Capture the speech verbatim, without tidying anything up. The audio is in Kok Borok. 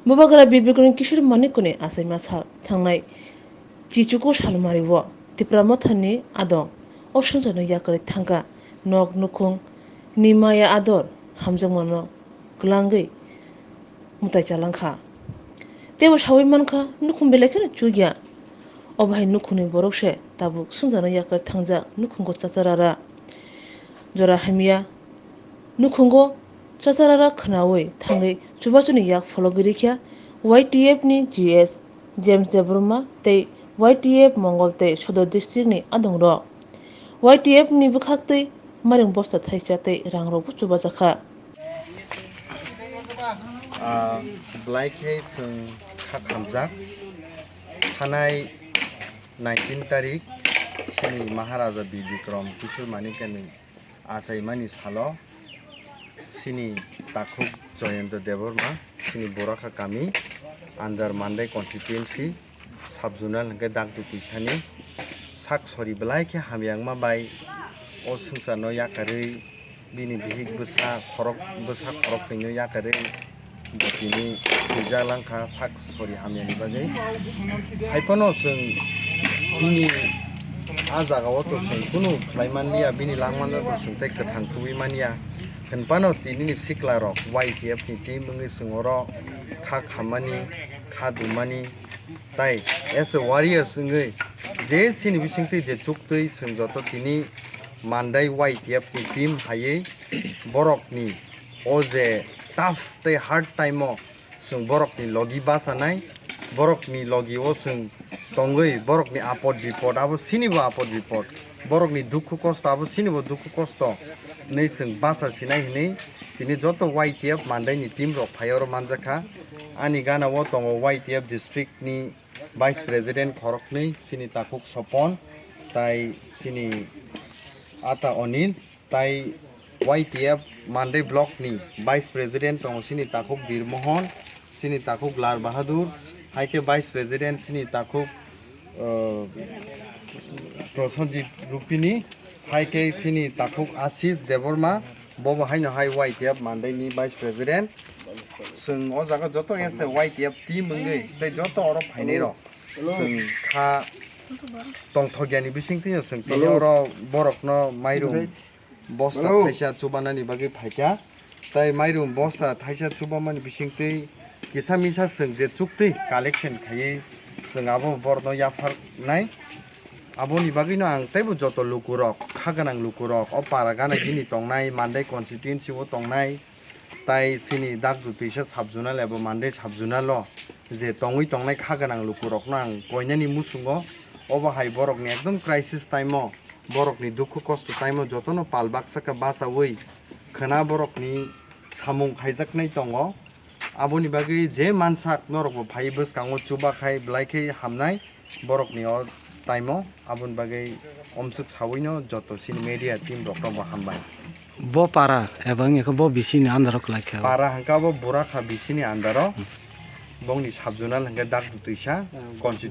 Bubagra Bir Bikram Kishore Manikyani achaima sal thangnai Chichuku salmario Tipra Mothani adong o swngcharno yakarwi thangkha. Nok nukhung ni maya ador hamjakmano kwlangwi mwtai chalangkha. Teibo sawi mankha, nukhung belai kheno chukya. Obo hai nukhungni borok se tabuk swngcharno yakarwi thangjak nukhungo chacharara. Jora hamya nukhungo chacharara khwnawi thangwi chubachuni yak phologwi rikha Y T F ni G S James Debbarma tei Y T F Mongol tei Sodor district ni adongrok. Y T F ni bwkhaktwi maring bosta thaisa tei rangrokbo chubajakha. Ah, belai khe chwng kha khamjak. Thanai nineteen tarik chini Maharaja Bir Bikram Kishore Manikyani achaimani salo chini takhuk Jayanta Debbarma, chini Borakha kami under Mandai constituency, sub zonal hwnkhe Dakdu Tuisani sak sori belai khe hamyangma bai o swngcharno yakarwi bini bihik bwsa khorok, bwsa khorok thwino yakarwi bo tini thwijak langkha sak sori hamyani bagwi. Haiphano chwng bini a jagao to chwng kunu khlai manliya, bini langmano to chwng tei kwthang tubui manya. Hwnphano tinini siklarok Y T F ni team wngwi chwng oro kha khammani, kha dumani, tai as a warriors wngwi je chini bisingtwi je chuktwi chwng joto tini Mandai Y T F ni team haiwi borokni o je tough tei hard time o chwng borokni logi bachanai, borokni logi o chwng tongwi borokni apod bipod abo chinibo apod bipod, borokni dukhu kosto abo chinibo dukhu kosto hwnwi chwng bacha sinai hwnwi tini joto Y T F Mandai ni team rok phai oro manjakha. Ani gana o tongo Y T F district ni Vice President khoroknwi, chini takhuk Sopon, tai chini ata Onil, tai Y T F Mandai Block ni Vice President tongo, chini takhuk Bir Mohon, chini takhuk Lal Bahadur, hai khe Vice President chini takhuk, uh, Prosenjit Rupini, hai khe chini takhuk Ashish Debbarma, bobo haino hai Y T F Mandai ni Vice President. Chwng o jaga joto S A Y T F team wngwi tei joto oro phainai rok chwng kha tongthok yani bising twi chwng tini oro borok no mairum bosta thaisa chubanani bagwi phaikha, tei mairum bosta thaisa chubamani bising twi kisa misa chwng je chuktwi collection khaiwi chwng abo borok no yaphar nai. Aboni bagwi no ang teibo joto lukurok, kha gwnang lukurok, o para gana gini tongnai, Mandai constituency o tongnai, tai chini Dakdu Twisa sub-zonal eba Mandai sub-zonal o je tongwi tongnai kha gwnang lukurokno ang koinani muchungo, obo hai borokni ekdom crisis time o, borokni dukhu kosto time o jotono pal baksa khe bachaui khwna borokni samung khaijaknai tongo. Aboni bagwi je mansak norokbo phai bwskango chuba khai belai khe hamnai. Borokni o time o aboni bagwi omswk sawino joto chini media team rokno bo hambai. Bo para eba wngya khe bo bisini under o kwlai kha. Para hwnkha bo Burakha bisini under o. Bongni sub-zonal hwnkhe Dakdu Twisa constituency.